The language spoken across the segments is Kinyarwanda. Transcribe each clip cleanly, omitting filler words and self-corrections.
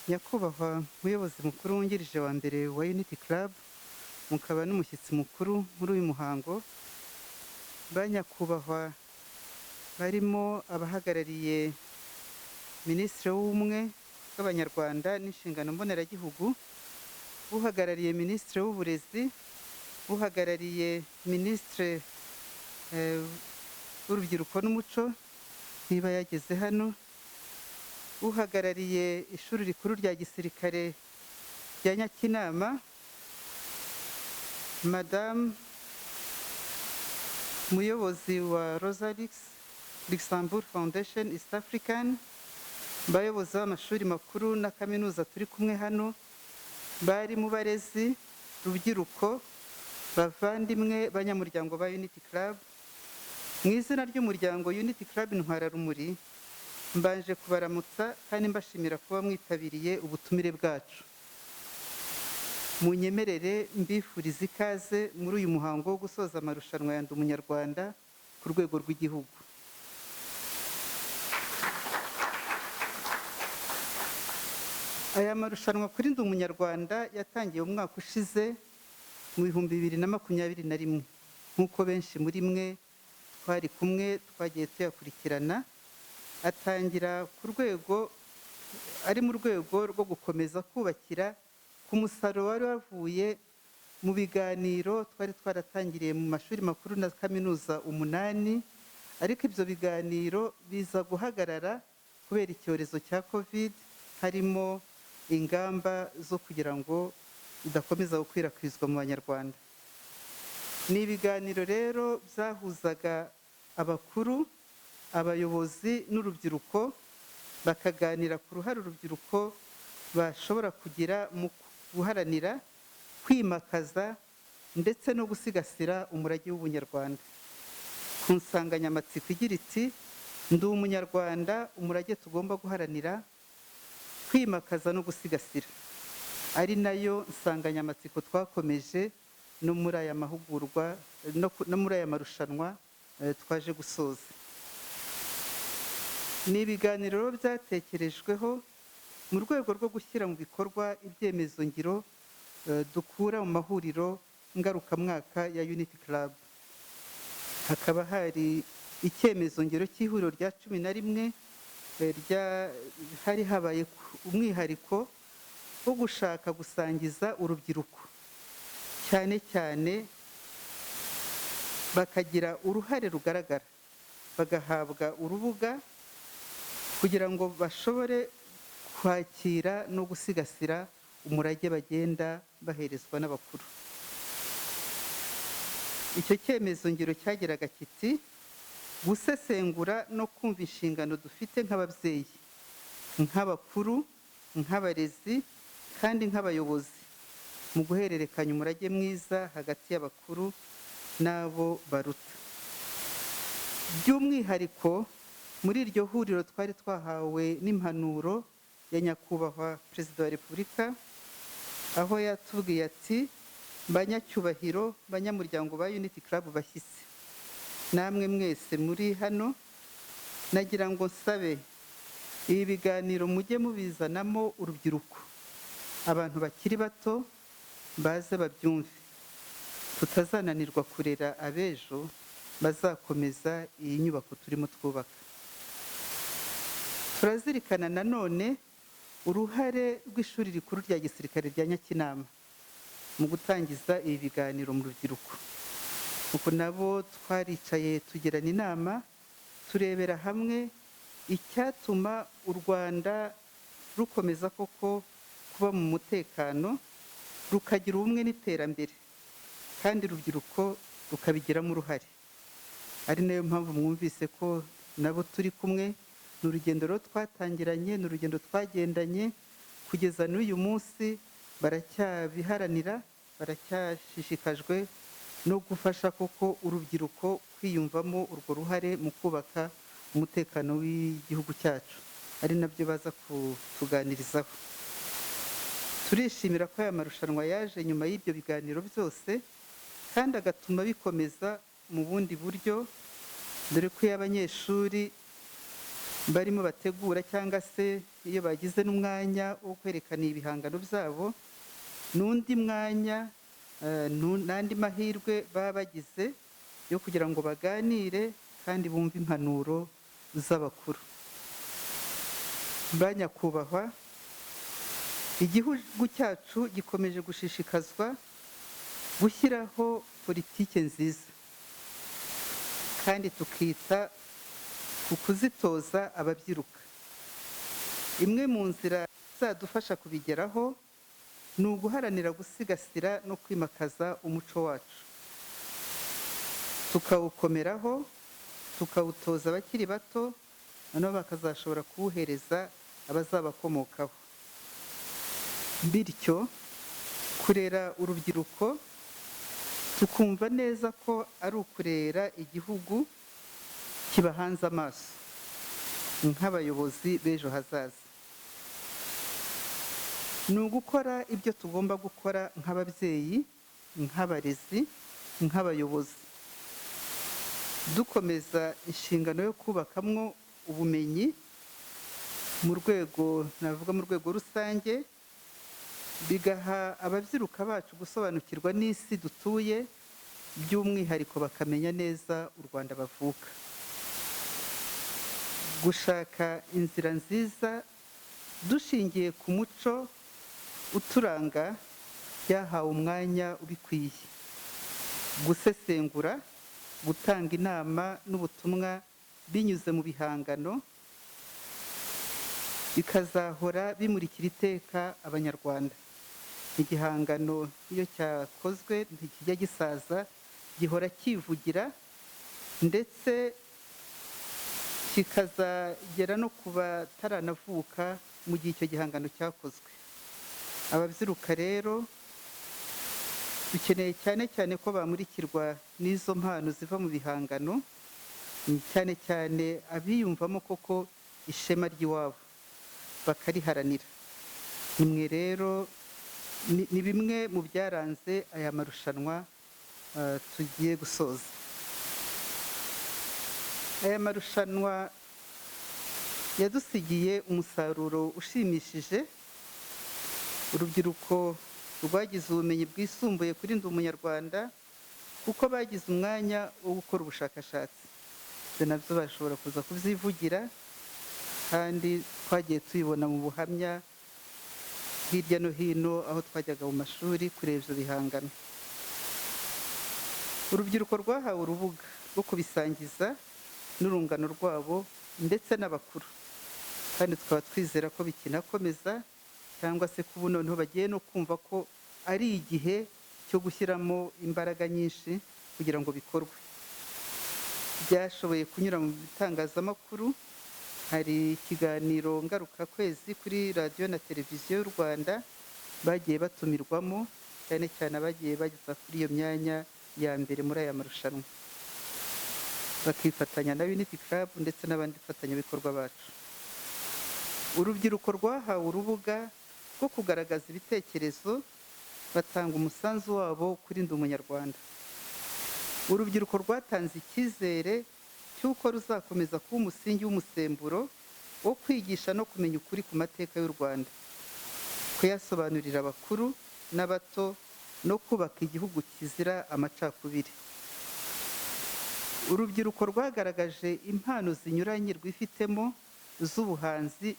Nyakubahwa Muyobozi Mukuru Wungirije wa mbere wa Unity Club, mukaba n'umushyitsi mukuru muri uyu muhango, ba nyakubahwa barimo abahagarariye Minisitiri w'Ubumwe bw'Abanyarwanda n'Inshingano Mboneragihugu, uhagarariye Minisitiri w'Uburezi, uhagarariye Minisitiri w'Urubyiruko n'Umuco niba yageze hano, uhagarariye Ishuri Rikuru rya Gisirikare rya Nyakinama, Madamu Muyobozi wa Rosa Luxembourg Foundation East African, bayobozi b'amashuri makuru na kaminuza turi kumwe hano, bari mu barezi, rubyiruko, bavandimwe, banyamuryango ba Unity Club, mu izina ry'umuryango Unity Club Intwararumuri, mbanje kubaramutsa kandi mbashimira kuba mwitabiriye ubutumire bwacu. Munyemerere mbifuriza ikaze muri uyu muhango wo gusoza amarushanwa ya Ndi Umunyarwanda ku rwego rw'igihugu. Aya marushanwa kuri Ndi Umunyarwanda yatangiye umwaka ushize mu 2021, nk'uko benshi muri mwe twari kumwe twagiye tuyakurikirana. Atangira ku rwego ari mu rwego rwo gukomeza kubakira ku musaruro wari wavuye mu biganiro twari twaratangiriye mu mashuri makuru na kaminuza 8, ariko ibyo biganiro biza guhagarara kubera icyorezo cya Covid, harimo ingamba zo kugira ngo idakomeza gukwirakwizwa mu Banyarwanda. Ni ibiganiro rero byahuzaga abakuru, abayobozi n'urubyiruko, bakaganira ku ruhare urubyiruko bashobora kugira mu guharanira, kwimakaza ndetse no gusigasira umurage w'Ubunyarwanda. Ku nsanganyamatsiko igira iti: Ndi Umunyarwanda, umurage tugomba guharanira, kwimakaza no gusigasira, ari nayo nsanganyamatsiko twakomeje no muri aya mahugurwa no muri aya marushanwa twaje gusoza. Ni ibiganiro byatekerejweho mu rwego rwo gushyira mu bikorwa ibyemezo ngiro dukura mu mahuriro ngarukamwaka ya Unity Club. Hakaba hari icyemezo ngiro cy'ihuriro rya 11 hari habaye umwihariko wo gushaka gusangiza urubyiruko, cyane cyane bakagira uruhare rugaragara, bagahabwa urubuga kugira ngo bashobore kwakira no gusigasira umurage bagenda baherezwa n'abakuru. Icyo cyemezo ngiro cyageraga kiti: gusesengura no kumva inshingano dufite nk'ababyeyi, nk'abakuru, nk'abarezi kandi nk'abayobozi mu guhererekanya umurage mwiza hagati y'abakuru n'abo baruta. By'umwihariko muri iryo huriro twari twahawe n'impanuro ya Nyakubahwa Perezida wa Repubulika, aho yatubwiye ati: banyacyubahiro, banyamuryango ba Unity Club bashyitsi, namwe mwese muri hano, nagira ngo nsabe ibi biganiro mujye mubizanamo urubyiruko, abantu bakiri bato baze babyumve, tutazananirwa kurera abejo bazakomeza iyi nyubako turimo twubaka. Turazirikana nanone uruhare rw'Ishuri Rikuru rya Gisirikare rya Nyakinama mu gutangiza ibi biganiro mu rubyiruko. Uko nabo twaricaye tugirana inama, turebera hamwe icyatuma u Rwanda rukomeza koko kuba mu mutekano, rukagira ubumwe n'iterambere, kandi urubyiruko rukabigiramo uruhare. Ari nayo mpamvu mwumvise ko nabo turi kumwe. Ni urugendo rero twatangiranye, ni urugendo twagendanye kugeza n'uyu munsi, baracyabiharanira, baracyashishikajwe no gufasha koko urubyiruko kwiyumvamo urwo ruhare mu kubaka umutekano w'igihugu cyacu, ari nabyo baza kutuganirizaho. Turishimira ko aya marushanwa yaje nyuma y'ibyo biganiro byose, kandi agatuma bikomeza mu bundi buryo, dore ko iyo abanyeshuri Barimo bategura cyangwa se iyo bagize n'umwanya wo kwerekana ibihangano byabo, n'undi mwanya n'andi mahirwe baba bagize yo kugira ngo baganire kandi bumve impanuro z'abakuru. Ba nyakubahwa, igihugu cyacu gikomeje gushishikazwa gushyiraho politike nziza kandi tukita ku kuzitoza ababyiruka. Imwe mu nzira izadufasha kubigeraho ni uguharanira gusigasira no kwimakaza umuco wacu, tukawukomeraho, tukawutoza abakiri bato, noneho bakazashobora kuwuhereza abazabakomokaho. Bityo kurera urubyiruko tukumva neza ko ari ukurera igihugu kibahanze amaso nk'abayobozi b'ejo hazaza. Ni ugukora ibyo tugomba gukora nk'ababyeyi, nk'abarezi, nk'abayobozi, dukomeza inshingano yo kubakamwo ubumenyi mu rwego, navuga mu rwego rusange, bigaha ababyiruka bacu gusobanukirwa n'isi dutuye, by'umwihariko bakamenya neza u Rwanda bavuka. Gushaka inzira nziza dushingiye ku muco uturanga byahawe umwanya ubikwiye. Gusesengura, gutanga inama n'ubutumwa binyuze mu bihangano bikazahora bimurikira iteka Abanyarwanda. Igihangano iyo cyakozwe ntikijya gisaza, gihora kivugira, ndetse kikazagera no ku bataranavuka mu gihe icyo gihangano cyakozwe. Ababyiruka rero dukeneye cyane cyane ko bamurikirwa n'izo mpano ziva mu bihangano, cyane cyane abiyumvamo koko ishema ry'iwabo bakariharanira. Nimwe rero ni bimwe mu byaranze aya marushanwa tugiye gusoza. Aya marushanwa yadusigiye umusaruro ushimishije. Urubyiruko rwagize ubumenyi bwisumbuye kuri Ndi Umunyarwanda kuko bagize umwanya wo gukora ubushakashatsi. Ibyo nabyo bashobora kuza kubyivugira, kandi twagiye tubibona mu buhamya hirya no hino aho twajyaga mu mashuri kureba ibyo bihangano. Urubyiruko rwahawe urubuga rwo kubisangiza n'urungano rwabo ndetse n'abakuru, kandi tukaba twizera ko bikinakomeza, cyangwa se ko ubu noneho bagiye no kumva ko ari igihe cyo gushyiramo imbaraga nyinshi kugira ngo bikorwe. Byashoboye kunyura mu bitangazamakuru, hari ikiganiro ngarukakwezi kuri radiyo na televiziyo y'u Rwanda bagiye batumirwamo, cyane cyane abagiye bageza kuri iyo myanya ya mbere muri aya marushanwa, bakifatanya na Unity Club ndetse n'abandi bafatanyabikorwa bacu. Urubyiruko rwahawe urubuga rwo kugaragaza ibitekerezo, batanga umusanzu wabo kuri Ndi Umunyarwanda. Urubyiruko rwatanze icyizere cy'uko ruzakomeza kuba umusingi w'umusemburo wo kwigisha no kumenya ukuri ku mateka y'u Rwanda, kuyasobanurira abakuru n'abato, no kubaka igihugu kizira amacakubiri. Urubyiruko rwagaragaje impano zinyuranye rwifitemo z'ubuhanzi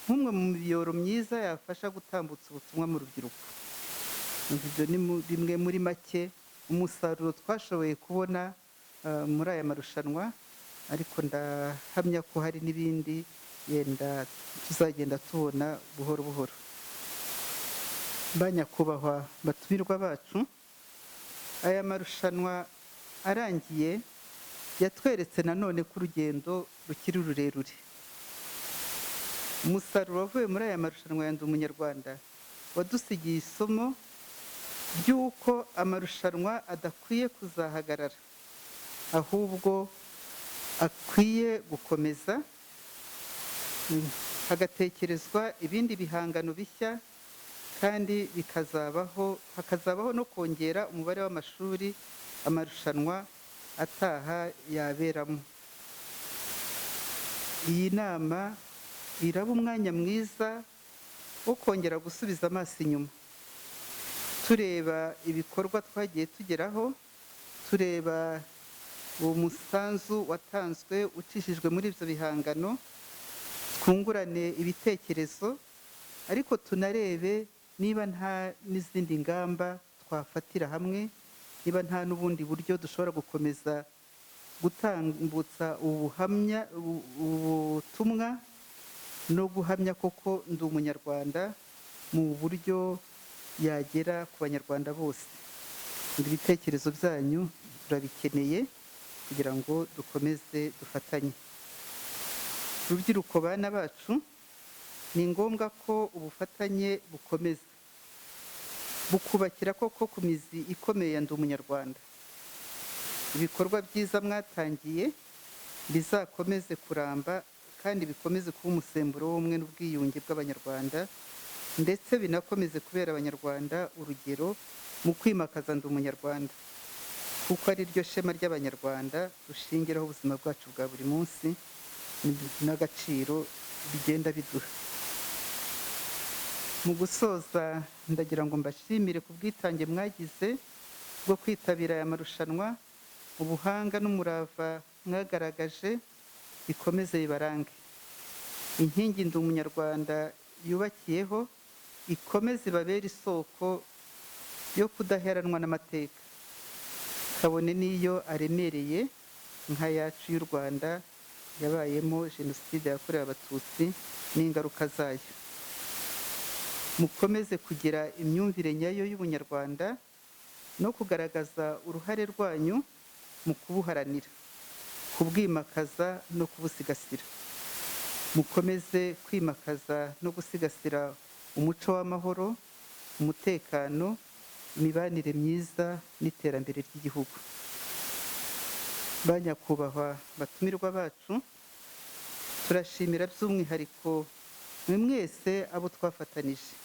nk'umwe mu miyoboro myiza yafasha gutambutsa ubutumwa mu rubyiruko. Ibyo ni bimwe muri make umusaruro twashoboye kubona muri aya marushanwa, ariko ndahamya ko hari n'ibindi yenda tuzagenda tubona buhoro buhoro. Ba nyakubahwa batumirwa bacu, aya marushanwa arangiye yatweretse nanone ko urugendo rukiri rurerure. Umusaruro wavuye muri aya marushanwa ya Ndi Umunyarwanda wadusigiye isomo ry'uko amarushanwa adakwiye kuzahagarara, ahubwo akwiye gukomeza, hagatekerezwa ibindi bihangano bishya, kandi bikazabaho, hakazabaho no kongera umubare w'amashuri amarushanwa ataha yaberamo. Iyi nama iraba umwanya mwiza wo kongera gusubiza amaso inyuma, tureba ibikorwa twagiye tugeraho, tureba umusanzu watanzwe ucishijwe muri ibyo bihangano, twungurane ibitekerezo, ariko tunarebe niba nta n'izindi ngamba twafatira hamwe, niba nta n'ubundi buryo dushobora gukomeza gutambutsa ubuhamya, ubutumwa no guhamya koko Ndi Umunyarwanda mu buryo yagera ku Banyarwanda bose. Ibitekerezo byanyu turabikeneye kugira ngo dukomeze dufatanye. Rubyiruko, bana bacu, ni ngombwa ko ubufatanye bukomeza bukubakira koko ku mizi ikomeye ya Ndi Umunyarwanda. Ibikorwa byiza mwatangiye bizakomeze kuramba kandi bikomeze kuba umusemburo w'ubumwe n'ubwiyunge bw'Abanyarwanda, ndetse binakomeze kubera Abanyarwanda urugero mu kwimakaza Ndi Umunyarwanda, kuko ari ryo shema ry'Abanyarwanda dushingiraho ubuzima bwacu bwa buri munsi n'agaciro bigenda biduha. Mu gusoza, ndagira ngo mbashimire ku bwitange mwagize bwo kwitabira aya marushanwa. Ubuhanga n'umurava mwagaragaje bikomeze bibarange. Inkingi Ndi Umunyarwanda yubakiyeho ikomeze ibabere isoko yo kudaheranwa n'amateka, kabone n'iyo aremereye nk'ayacu y'u Rwanda yabayemo Jenoside yakorewe Abatutsi n'ingaruka zayo. Mukomeze kugira imyumvire nyayo y'ubunyarwanda no kugaragaza uruhare rwanyu mu kubuharanira, kubwimakaza no kubusigasira. Mukomeze kwimakaza no gusigasira umuco w'amahoro, umutekano, imibanire myiza n'iterambere ry'igihugu. Ba nyakubahwa batumirwa bacu, turashimira by'umwihariko mwe mwese abo twafatanije.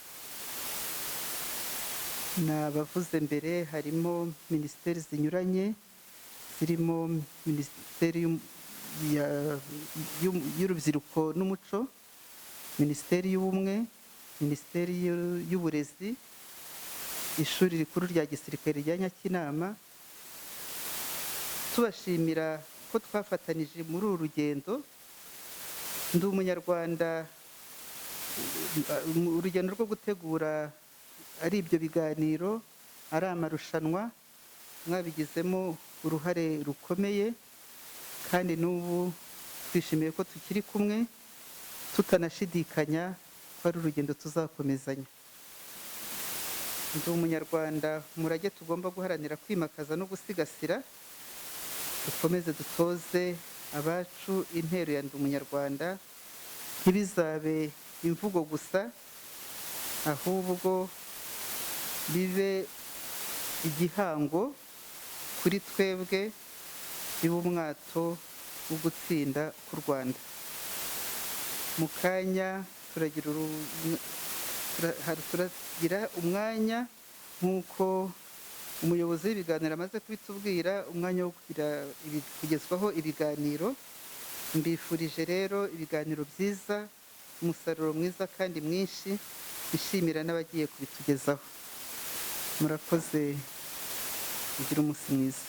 Ni abavuze mbere, harimo minisiteri zinyuranye, zirimo Minisiteri y'Urubyiruko n'Umuco, Minisiteri y'Ubumwe, Minisiteri y'Uburezi, Ishuri Rikuru rya Gisirikare rya Nyakinama. Tubashimira ko twafatanije muri uru rugendo Ndi Umunyarwanda, urugendo rwo gutegura ari ibyo biganiro, ari amarushanwa. Mwabigizemo uruhare rukomeye, kandi n'ubu twishimiye ko tukiri kumwe, tutanashidikanya ko ari urugendo tuzakomezanya. Ndi Umunyarwanda, umurage tugomba guharanira kwimakaza no gusigasira. Dukomeze dutoze abacu intero ya Ndi Umunyarwanda, ntibizabe imvugo gusa, ahubwo bibe igihango kuri twebwe, bibe umwato wo gutsinda k'u Rwanda. Mu kanya turagira umwanya, nk'uko umuyobozi w'ibiganiro amaze kubitubwira, umwanya wo kugezwaho ibiganiro. Mbifurije rero ibiganiro byiza, umusaruro mwiza kandi mwinshi, nshimira n'abagiye kubitugezaho. Murakoze, mugire umunsi mwiza.